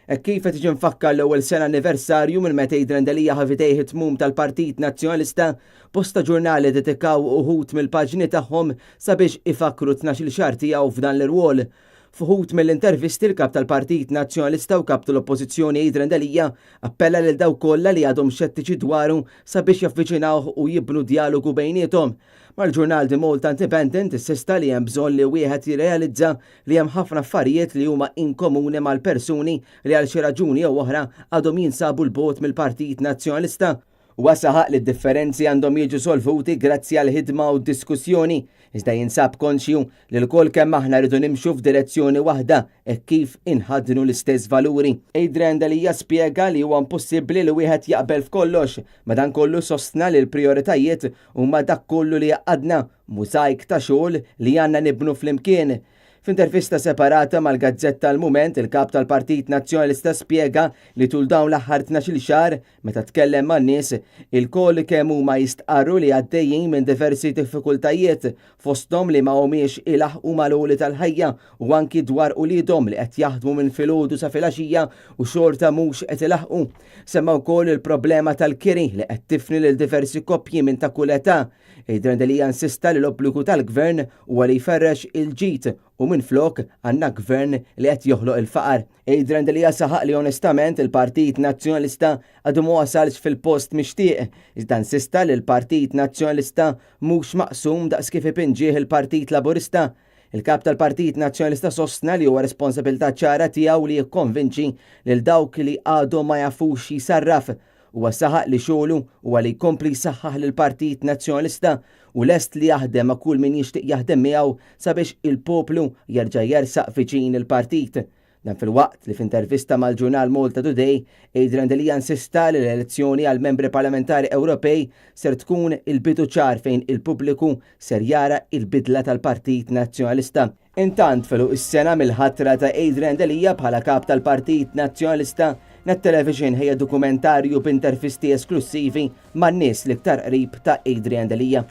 Hekk kif qed jiġi mfakkar l-ewwel sena anniversarju minn meta Adrian Delia ħa f'idejh it-tmum tal-Partit Nazzjonalista, bosta ġurnali ddedikaw uħud mill-paġni tagħhom sabiex ifakkru t-tnax-il xahar tiegħu f'dan l-irwol. F'uħud mill-intervisti l-Kap tal-Partit Nazzjonalista u Kap tal-Oppożizzjoni Adrian Delia appella lil dawk kollha li għadhom xettiċi dwaru sabiex javviċinawh u jibnu djalogu bejniethom. Mal-ġurnal The Malta Independent insista li hemm bżonn li wieħed jirrealizza li hemm ħafna affarijiet li huma inkomuni mal-persuni li għal xi raġuni jew oħra għadhom jinsabu 'l bogħod mill-Partit Nazzjonalista. Huwa saħaq li d-differenzi għandhom jiġu solvuti grazzi għall-ħidma u d-diskussjoni, iżda jinsab konxju li lkoll kemm aħna rridu nimxu f'direzzjoni waħda hekk kif inħaddnu l-istess valuri. Adrian Delia spjega li huwa impossibbli li wieħed jaqbel f'kollox, madankollu sostna li l-prijoritajiet huma dak kollu li jgħaqqadna, mużajk ta' xogħol li għandna nibnu flimkien. F'intervista separata mal-gazzetta Il-Mument, il-Kap tal-Partit Nazzjonalista spjega li tul dawn l-aħħar 12-il xahar, meta tkellem man-nies, ilkoll kemm huma jistqarru li għaddejjin minn diversi diffikultajiet, fosthom li ma humiex ilaħħqu mal-għoli tal-ħajja u anki dwar uliedhom li qed jaħdmu minn filgħodu sa filgħaxija u xorta mhux qed ilaħħqu. Semma wkoll il-problema tal-kiri li qed tifni lil diversi koppji minn ta' kull età. Adrian Delia insista li l-obbligu tal-Gvern huwa li jferrex il-ġid u minflok għandna Gvern li qed joħloq il-faqar. Adrian Delia saħaq li onestament il-Partit Nazzjonalista għadu ma wasalx fil-post mixtieq, iżda insista li l-Partit Nazzjonalista mhux maqsum daqs kif ipinġih il-Partit Laburista. Il-Kap tal-Partit Nazzjonalista sostna li huwa responsabilità ċara tiegħu li jikkonvinċi lil dawk li għadhom ma jafux xi jsarraf. Huwa saħaq li xogħlu huwa li jkompli jsaħħaħ lill-Partit Nazzjonalista u lest li jaħdem ma' kull min jixtieq jaħdem miegħu sabiex il-poplu jerġa' jersaq viċin il-partit. Dan filwaqt li f'intervista mal-ġurnal Malta Today, Adrian Delia insista li l-elezzjoni għal membri parlamentari Ewropej ser tkun il-bidu ċar fejn il-pubbliku ser jara il-bidla tal-Partit Nazzjonalista. Intant f'għeluq is-sena mill-ħatra ta' Adrian Delia bħala kap tal-Partit Nazzjonalista, Net Television ħejja dokumentarju b'intervisti esklussivi man-nies l-iktar qrib ta' Adrian Delia.